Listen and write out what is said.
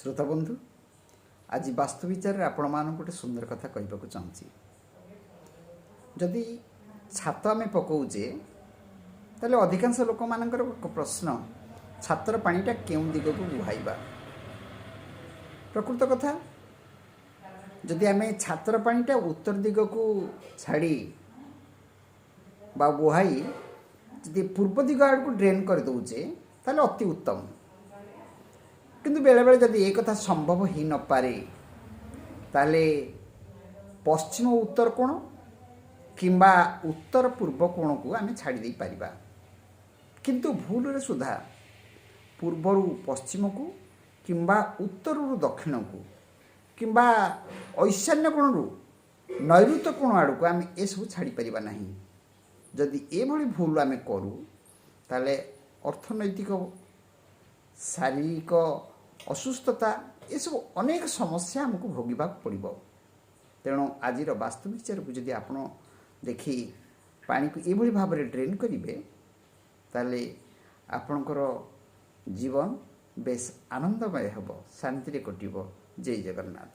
ଶ୍ରୋତା ବନ୍ଧୁ, ଆଜି ବାସ୍ତୁ ବିଚାରରେ ଆପଣମାନଙ୍କୁ ଗୋଟେ ସୁନ୍ଦର କଥା କହିବାକୁ ଚାହୁଁଛି। ଯଦି ଛାତ ଆମେ ପକାଉଛେ, ତାହେଲେ ଅଧିକାଂଶ ଲୋକମାନଙ୍କର ପ୍ରଶ୍ନ, ଛାତର ପାଣିଟା କେଉଁ ଦିଗକୁ ବୁହାଇବା? ପ୍ରକୃତ କଥା, ଯଦି ଆମେ ଛାତର ପାଣିଟା ଉତ୍ତର ଦିଗକୁ ଛାଡ଼ି ବା ବୁହାଇ ଯଦି ପୂର୍ବ ଦିଗ ଆଡ଼କୁ ଡ୍ରେନ୍ କରିଦେଉଛେ, ତାହେଲେ ଅତି ଉତ୍ତମ। କିନ୍ତୁ ବେଳେବେଳେ ଯଦି ଏ କଥା ସମ୍ଭବ ହୋଇନପାରେ, ତାହେଲେ ପଶ୍ଚିମ ଉତ୍ତର କୋଣ କିମ୍ବା ଉତ୍ତର ପୂର୍ବ କୋଣକୁ ଆମେ ଛାଡ଼ି ଦେଇପାରିବା। କିନ୍ତୁ ଭୁଲରେ ସୁଦ୍ଧା ପୂର୍ବରୁ ପଶ୍ଚିମକୁ କିମ୍ବା ଉତ୍ତରରୁ ଦକ୍ଷିଣକୁ କିମ୍ବା ଐଶାନ୍ୟ କୋଣରୁ ନୈଋତ କୋଣ ଆଡ଼କୁ ଆମେ ଏସବୁ ଛାଡ଼ିପାରିବା ନାହିଁ। ଯଦି ଏଭଳି ଭୁଲ ଆମେ କରୁ, ତାହେଲେ ଅର୍ଥନୈତିକ, ଶାରୀରିକ ଅସୁସ୍ଥତା, ଏସବୁ ଅନେକ ସମସ୍ୟା ଆମକୁ ଭୋଗିବାକୁ ପଡ଼ିବ। ତେଣୁ ଆଜିର ବାସ୍ତୁ ବିଚାରକୁ ଯଦି ଆପଣ ଦେଖି ପାଣିକୁ ଏଭଳି ଭାବରେ ଡ୍ରେନ୍ କରିବେ, ତାହେଲେ ଆପଣଙ୍କର ଜୀବନ ବେଶ ଆନନ୍ଦମୟ ହେବ, ଶାନ୍ତିରେ କଟିବ। ଜୟ ଜଗନ୍ନାଥ।